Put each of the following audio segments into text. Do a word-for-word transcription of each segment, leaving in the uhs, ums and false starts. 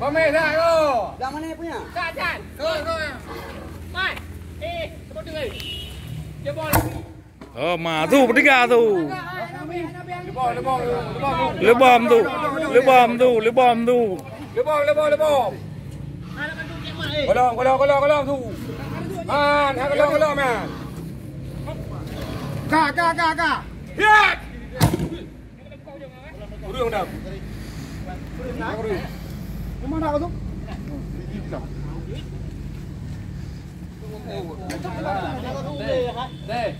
Komen dah tu. Belah mana punya? Dah, dah. Go, go. Mai. Eh, sebut dulu. Dia bola. Oh, ma tu, bertiga tu. Lebam, lebam, lebam. Lebam tu, lebam tu. Lebam, lebam, lebam. Golom, golom, golom, golom tu. Man, ha, golom, golom, man. Ka, ka, ka, ka. Hiat! Ureueng dah. Di mana kau tu? Deh. Deh.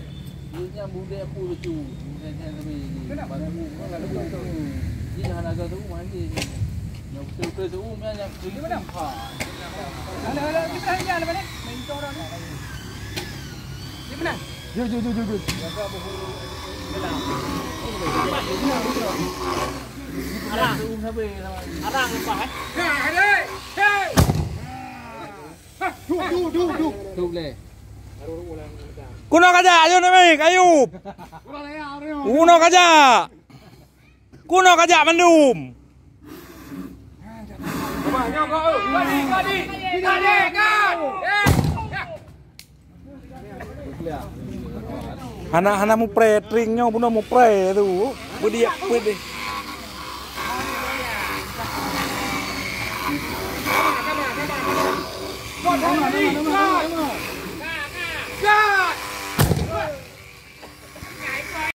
Ini yang budek aku lucu. Ini yang lebih ni. Kenapa? Ini dah ada tu, mandi ni. Yang betul-betul tu, yang, yang di mana? Ha. Ada, ada, kita ni ada mana? Mentor ada. Di mana? Jom, jom, jom, jom, jom. Arang. Arang lepas, eh? Duh, duh, duh, duh. Tu boleh. Kunoe kajak, Ayub Nabi, Ayub. Kunoe kajak. Kunoe kajak mandum. Hana, hana mupreh, tring nyoe bunoe mupreh tu. Beudiak, beudiak.